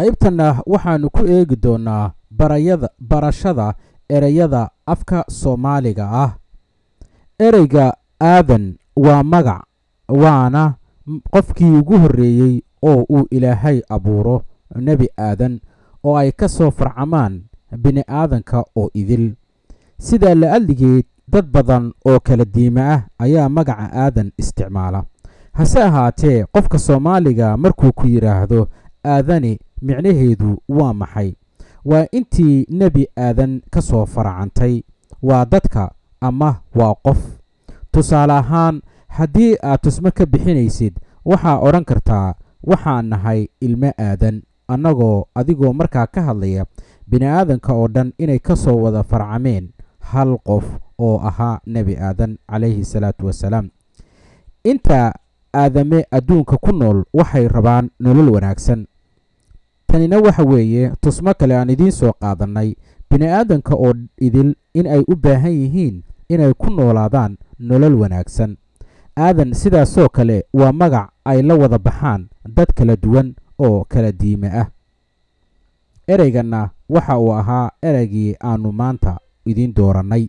Qaybtanna waxaannu ku eegi doonnaa barayada barashada ereyada afka Soomaaliga ah. Ereyga Aadan waa magac, waana qofkii ugu horreeyey oo uu Ilaahay abuuro, Nebi Aadan, oo ay ka soo farcamaan bini'aadanka oo idil. Sidaa la adligeed, dad badan oo kala diima ah ayaa magaca Aadan isticmaala. Hase ahaatee, qofka Soomaaliga markuu ku yidhaahdo aadani, micnaheedu waa maxay? Waa intii Nebi Aadan ka soo faracantay, waa dadka ama waa qof. Tusaale ahaan, haddii aad tusmo ka bixinaysid, waxaa odhan kartaa waxaan nahay ilmo Aadan, annagoo adigoo markaa ka hadlaya bini'aadanka oo dhan inay ka soo wada farcameen hal qof oo ahaa Nebi Aadan calayhi salaatu wasalaam. Inta aadame adduunka ku nool waxay rabaan nolol wanaagsan. Tanina waxa weeye tusmo kale aan idiin soo qaadannay, bini'aadanka oo idil in ay u baahan yihiin inay ku noolaadaan nolol wanaagsan. Aadan sidaasoo kale waa magac ay la wada baxaan dad kala duwan oo kala diime ah. Ereyganna waxa uu ahaa ereygii aannu maanta idiin doorannay.